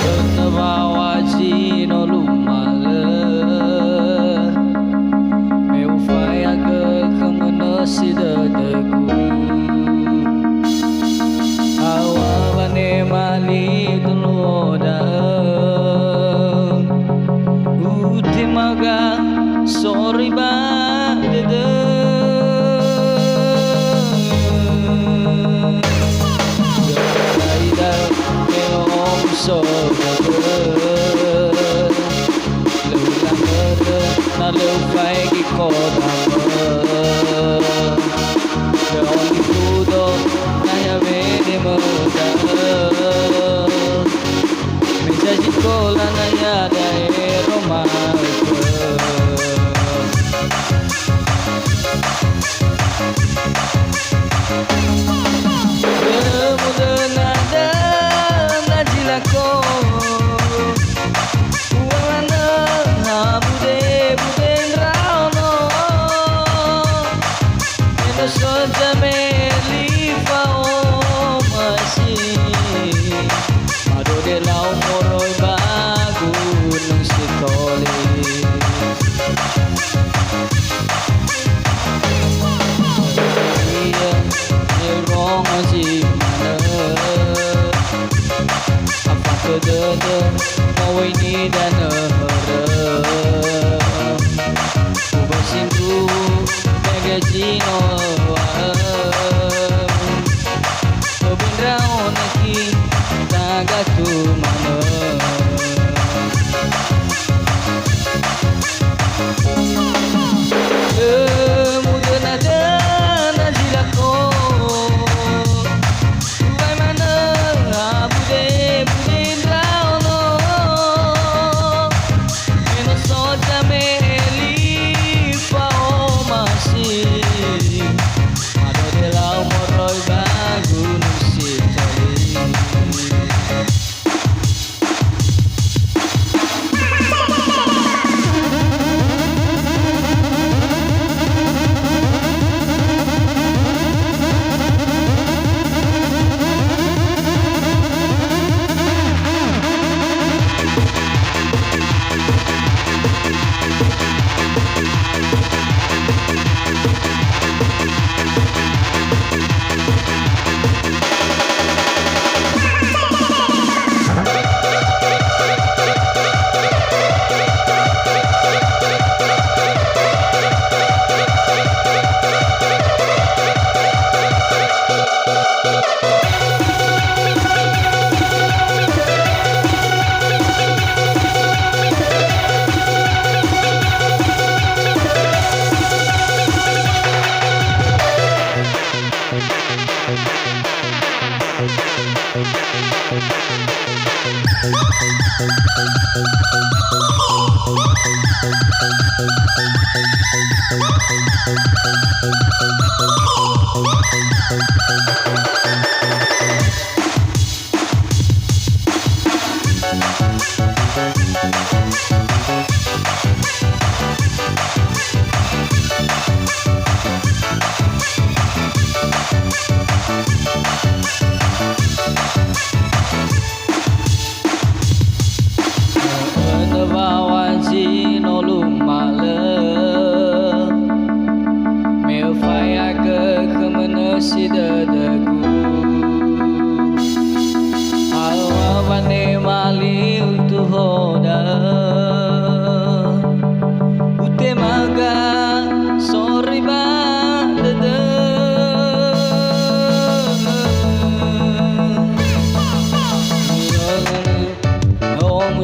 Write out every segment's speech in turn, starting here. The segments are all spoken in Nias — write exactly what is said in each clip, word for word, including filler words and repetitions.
Khöna wawa zi no lumalö, me ufaeagö khömö nösi dödögu. Aŵa wanema li duluo da'ö, utemaga soroi ba dödö. Ya'aga ida me omso dödö. Lö ulanödö na lö ufaigi kodamö. Lö olifudo na ya'aga wene möda'ö. Me zazi tola na ya'aga ero ma'ökhö. Lö mudöna-döna zi lako. U'alanö ha bude-bude ndraono. Me no so zameli fa'omasi. Mado delau moroi ba Gunung Sitoli. Ia, ia urongo zi manö. Afakhö dödö, mowöi nidanö hörö. Uba sindruhu, mege zi no öŵa'ö. Obi ndraono ki tagatu manö. Lö mudöna-döna zi lako. Uŵa'ö manö ha bude-bude ndraono. Me no so zameli fa'omasi. Mado delau moroi ba Gunung Sitoli.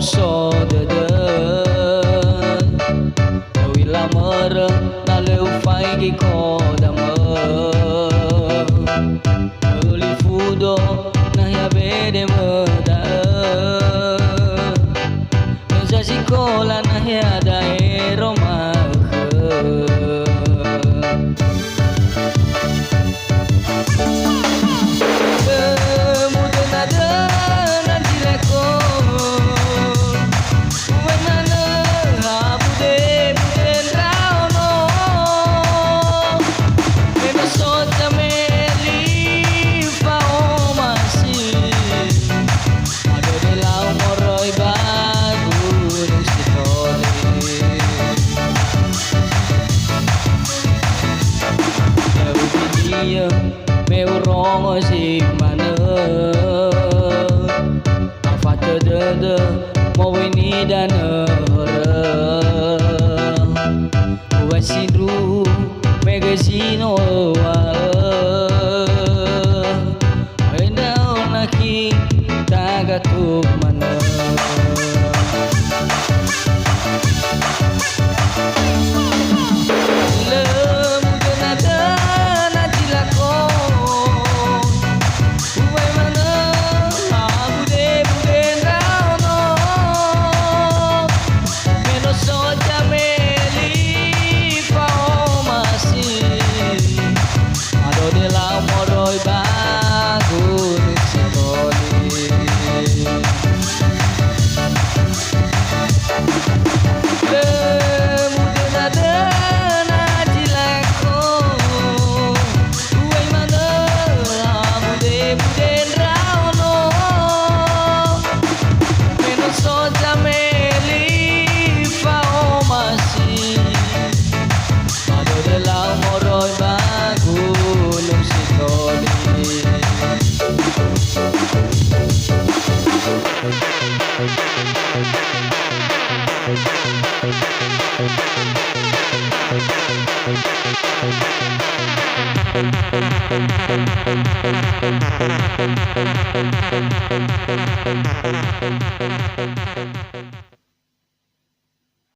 So dödö, no u'ila mörö na lö ufaigi kodamö. Öli fudo nahia bedemö da'ö. Heza zikola nahia da'e roma'ökhö. Lö mudöna-döna zi lako. Uŵa'ö manö ha bude-bude ndraono. Me no so zameli fa'omasi. Madödö lau moroi ba Gunung Sitoli. Ya'ugö niö me urongo zi manö. Afatö dödö mowöi nidanö hörö. Uŵa'ö sindruhu me göi zi no öŵa'ö. Endaona khita gatuk manö. Lö mudöna-döna zi lako. Uŵa'ö manö ha bude-bude ndraono. Me no so zameli fa'omasi. Madödö lau moroi ba Gunung Sitoli. Lö mudöna-döna zi lako. Uŵa'ö manö ha bude-bude ndraono. Me no so zameli fa'omasi. Madödö lau moroi ba Gunung Sitoli.